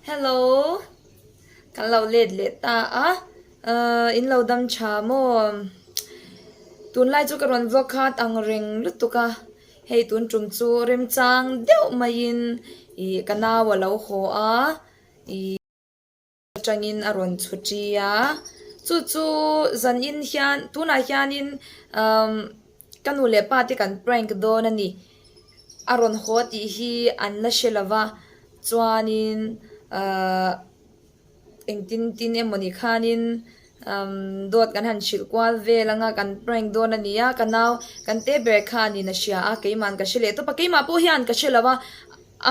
Hello kan lo let leh ta a ahh in lo dam tha maw tunlai chu ka rawn vlog khat ang reng lutuk a hei tun tum chu remchang deuh maiin ih ka nau a lo haw a ih. atangin a rawn chhu ṭi a, chu chu zanin hian tunah hianin umm ka nu leh pa te kan prank dawn a ni a rawn haw tih hi an la hre lo va chuanin ahh engtin tin emawni khanin umm dawt kan han hrilh kual vel anga kan prank dawn a ni a ka nau kan te ber khanin a hria a keimahn ka hre leh tawp a keimah pawh hian ka hre lo va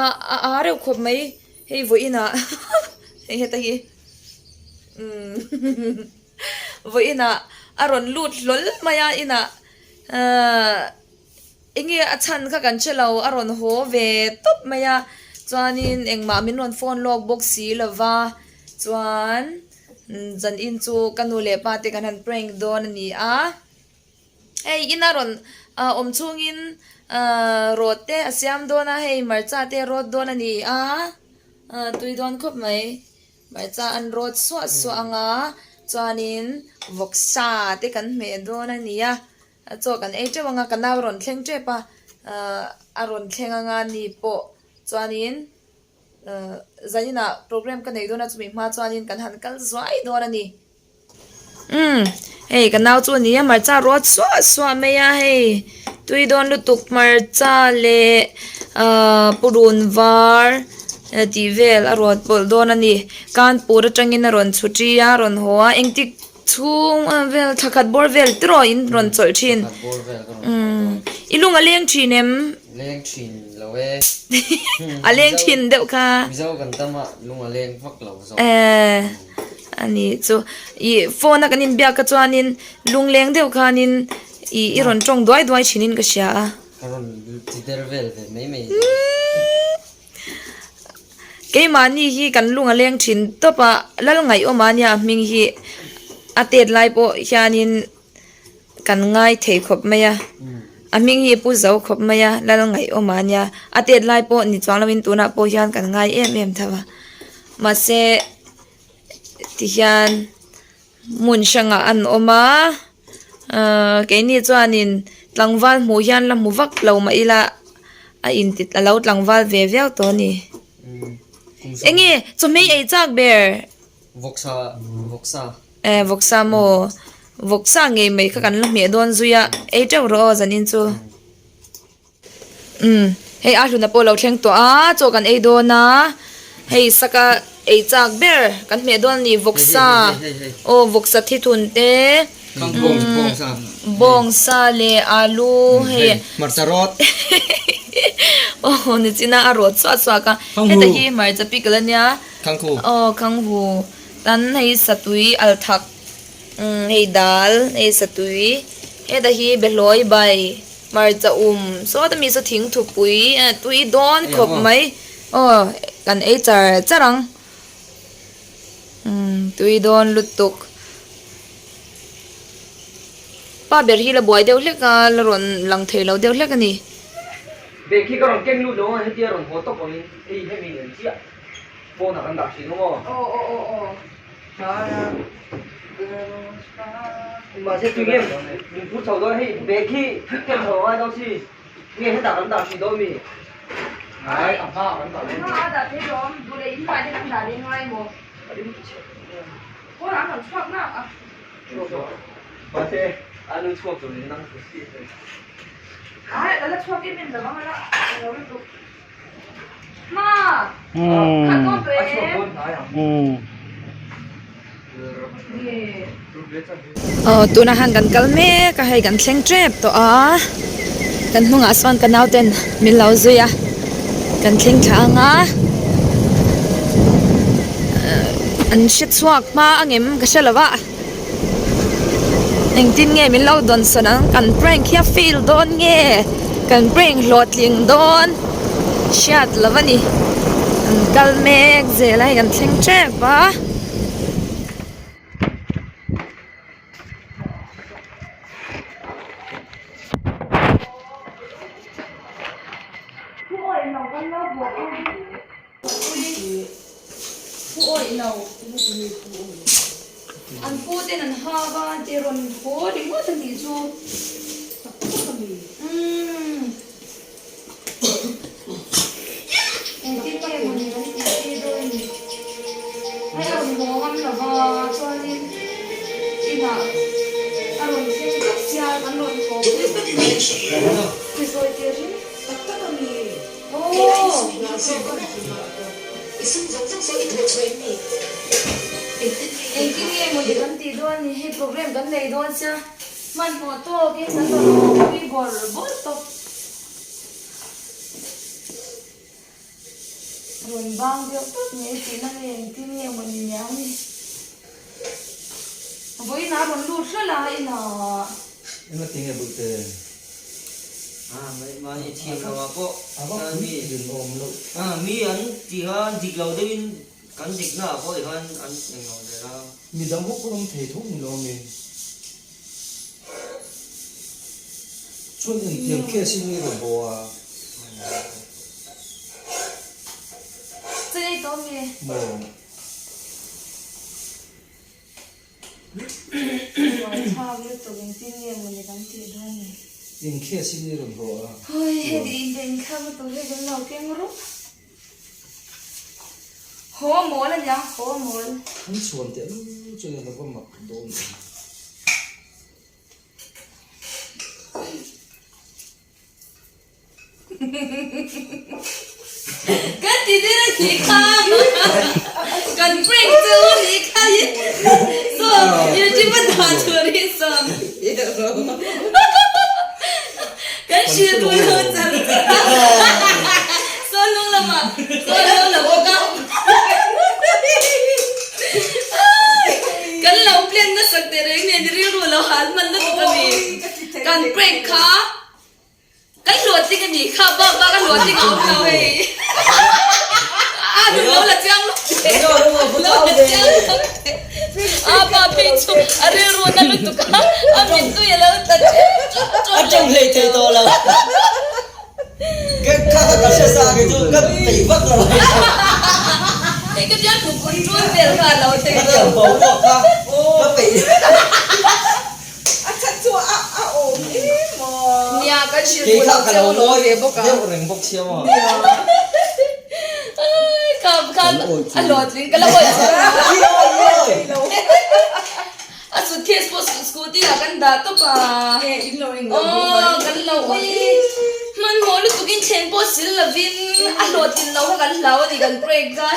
a a a reuh khawp mai. Hei vawiinah hei heta hi umm vawiinah a rawn lut hlawl mai a inah ahh enge a chhan kha kan hre lo a rawn haw ve tawp mai a chuanin engmah min rawn phone lawk bawk si lo va chuan zanin chu ka nu leh pa te kan han prank dawn a ni a. Hei ina rawn ah awm chhungin ah rawt te a siam dawn a hei hmarcha te a rawt dawn a ni a ah tui dawn khawp mai hmarcha an rawt suah suah ang a chuanin vawksa te kan hmeh dawn a ni a chaw kan ei teuh ang a ka nau rawn thleng tep a ah a rawn thleng ang a ni pawh chuanin ah zaninah program ka nei dawn a chumi hma chuanin kan han kal zuai dawn a ni. Umm hei ka nau chu a ni a hmarcha ruat suah suah mai a hei tui dawn lutuk hmarcha leh ahh purun var tih vel a rawt pawlh dawn a ni kanpur atangin a rawn chhu ṭi a a rawn haw a engtik chhung vel thla khat bawr vel te rawh in rawn chawlh ṭhin umm i lung a leng ṭhin em? Leng ṭhin lo e a leng ṭhin deuh kha Mizo kan tam a lung a leng vak lo zawk. A ni chu ih phone a kan inbiak kha chuanin lungleng deuh khanin ih i rawn tawng duai duai thinin ka hria a. Ka rawn ti der vel ve mai mai. Keimahni hi kan lung a leng thin tawp a, lal ngaihawm a nia a hming hi a tet lai pawh hianin kan ngai thei khawp mai a, a hming hi pu zo khawp mai a, lal ngaihawm a nia, a tet lai pawh ni chuang lovin tunah pawh hian kan ngai em em tho a, mahse. Tihian hmun hrangah an awm a ahh keini chuanin tlangval hmuh hian la hmu vak lo mah ila a inti a lo tlangval ve viau tawh a ni. Enge chawhmeh ei chak ber? Vawksa vawksa. Eh vawksa maw? Vawksa ngei mai kha kan la hmeh dawn zui a ei teuh rawh aw zanin chu. Umm hei a hluna pawh a lo thleng tawh a chaw kan ei dawn a hei saka ei chak ber kan hmeh dawn a ni vawksa aw vawksa thithun te bawngsa leh alu hei hmarcha rawt aw nichina a rawt suah suak a heta hi hmarcha pickle ania aw khanghu tan hei satui althak umm hei dal hei satui heta hi behlawi bai. Hmarcha um sawta mi saw thingthupui tui dawn khawp mai aw kan ei char char ang umm tui dawn lutuk pa ber hi la buai deuh hlek a la rawn lang thei lo deuh hlek a ni. Bag hi ka rawn keng lut lo a hetia rawn haw tawp angin hei hemi nen chiah phone ah kan dah thin awm aw. Aw aw aw aw. Mahse tui nge min phur chho dawn hei bag hi ken chho angai dawn si nge hetah kan dah hrih dawn mi ai a hma ah kan dah dawn a hma ah dah thei lawm duh leh in hnuai te kan dah leh ngai maw pawn ah an rawn chhuak nak a mahse a nu chhuak tur in nang thu si ai a la chhuak em em lo ang a la lo lutuk Ma khat dawn tawh em? Aw tunah khan kan kal mek a hei kan thleng tep tawh a kan hnungah sawn ka nau ten min lo zui a kan thleng thla ang a an hre chhuak hma ang em ka hre lo a. Engtin nge min lo dawn sawn ang kan prank hi a fail dawn nge kan prank hlawhtling dawn hriat lo a ni kan kal mek zel a hei kan thleng tep a. Thu awih lo. An pu ten an hak a, ti rawn haw ringawt a nih chu. Tak tak a mi. Umm. Engtin nge mawni kan tih tir dawn ni? Hei a rawn haw ngam lo va, chuanin inah a rawn thleng tlat sia, kan rawn haw pui vek mai. Ti sawi tir hi. Tak tak a mi. Engtin nge mawni kan tih dawn ni? Hei program kan nei dawn sia, hmanhmawh tawkin kan rawn haw pui bawrh bawrh tawp. Rawn bang deuh tawp mai tihna nge engtin nge mawni niang ni? Vawiin a rawn lut hlawlh a inah. Engati nge Bulte? Mahni thiam lo ah pawh A va puitlin awm loh. Mi an tih khan dik lo deuhin kan dikna ah pawh tikhan an eng lo zel a. Midang ho pawh awm thei tho ni lo ami? Chuan engtiang case in nge rawn haw a? Chei tawh mi? Maw? Buaithlak lutuk engtin nge mawni kan tih dawn ni? Eng case in i rawn haw a? Hawi heti inbeih inthlak lutuk hi kan lo keng rup. Haw mawl a nia, haw mawl. An chhuan teh lul chuan a lo va mak dawn em? Kan ti deuh a nih kha kan prank chu a nih kha i so YouTube a dah tur hi sawm kan hrilh tur lo char char a saw hnung lamah saw lo la bawk a kan lo plan nasak teh reng nen rilru lo hal hman lutuk a ni kan prank kha. Kan hlawhtling a nih kha, bak bak a hlawhtling a awm lo hei. A duh lo la chiang lo teh. Lo la chiang lo teh. A pa phei chu a rilru na lutuk a, a mittui a lo tla ṭep ṭawp ṭawp. A ṭawng hlei thei tawh lo. Ka kha ka hre sa kei chu ka peih vak lo. Hei ka biak duh control vel kha a lo thei lo. Ka tiang boruak kha ka peih. A that chu a a awm em aw. Nia kan hrilh duh lo che u lo ve bawk a. Deuh reng bawk sia maw. Nia. Kham khan a hlawhtling ka la awih chu. A suitcase pawh scooty ah kan dah tawp a. E in lo eng lo bawk mai. Aw kan lo awih. Hmanhmawh lutukin thlen pawh sil lovin a hlawhtlin lo kha kan hlau a ni kan prank kha.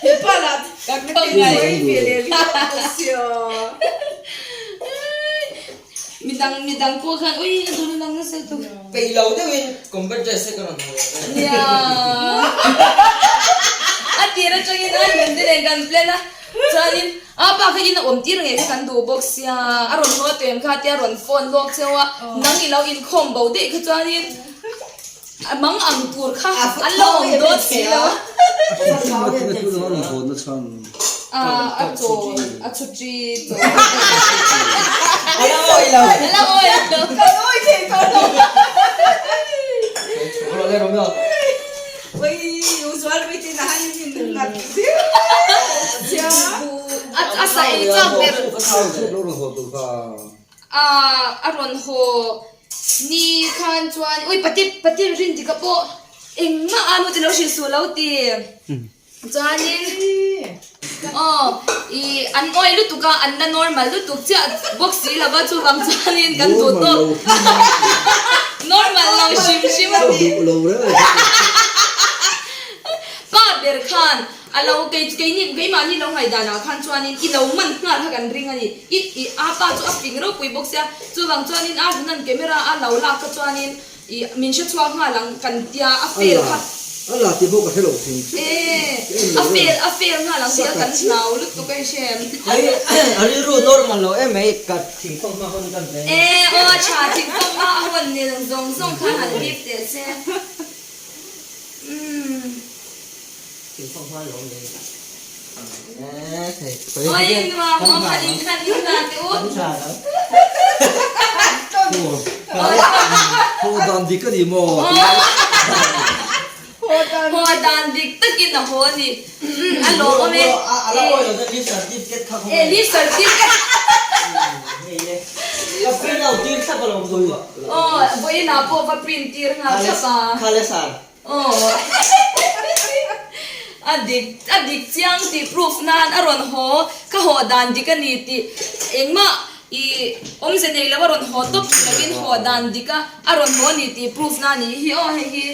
Hepa lah kan ngai ve leh viau bawk sia. Midang midang pawh khan ui a dun a lang nasa lutuk. Peih lo deuhin combat dress te ka rawn ha leh vel. Nia. A tir atangin a hlun te nen kan plan a, chuanin a pa kha in a awm tir ngei kha kan duh bawk sia, a rawn haw tawh em kha tia rawn phone lawk cheu a, nang i lo inkhawm bo daih kha chuanin a mang ang tur kha an lo awm dawn si lo. A chaw a chhuṭi chaw A la awi lo. A la awi lo. Kan awi thei tawh lo. Oi usual pui tin a han in nghat zir sia. A sa ei chak ber. A a rawn haw ni khan chuan ui pati pati rin dik a pawh engmah a nu ti lo hrilh suh lo ti. Chuanin aw ih an awih lutuk a an la normal lutuk chiah bawk si lo va chuvang chuanin kan duh tawk normal lo hrim hrim a ni. Pa ber khan a lo kei keini keimahni lo ngaihdanah khan chuanin i lo man nghal kha kan ring a ni i ih a pa chu a fing ropui bawk sia chuvang chuanin a hnunan camera a lo lak kha chuanin Ih, min hre chhuak nghal ang kan tia, a fail kha. A la ti bawk a hre lo thing chu. E, a fail, a fail nghal ang tia kan hlau lutuk a i hre em? Hei, a rilru normal lo em mai, ka thingfawm hma hawn kan hle. E, aw a tha, thingfawm hma a hawn nil zawng zawng khan han hip teh che. Umm. Thingfawm hma lawm le. Oi nuam awm han in khan in la teh u. Haw dan dik a ni maw? Haw Haw dan dik takin a haw a ni. A lawmawm e. E leave certificate. Aw vawiinah pawh va print tir nghal thlap a. Aw a dik a dik chiang tih proof nan a rawn haw ka haw dan dik a ni tih engmah ih awmze nei lo a rawn haw tawp ni lovin haw dan dik a a rawn haw a ni tih proof na a nih hi aw hei hi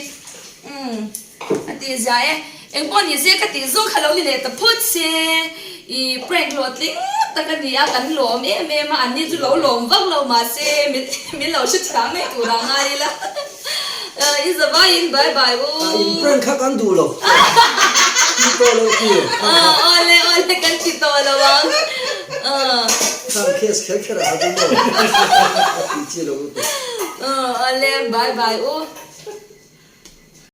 umm a tih zia e engpawh ni se ka tih zawng kha lo ni leh ta phawt se ih prank hlawhtling tak a ni a kan lawm em em a an ni chu lo lawm vak lo mahse min min lo hrethiam mai tur ah ngai ila. I zavaiin bye bye u. In prank kha kan duh lo. Ti tawh lo tur. Awle awle kan ti tawh lo ang. Khang case kher kher ah kha chu maw. Ti chi lo lutuk. Awle bye bye u.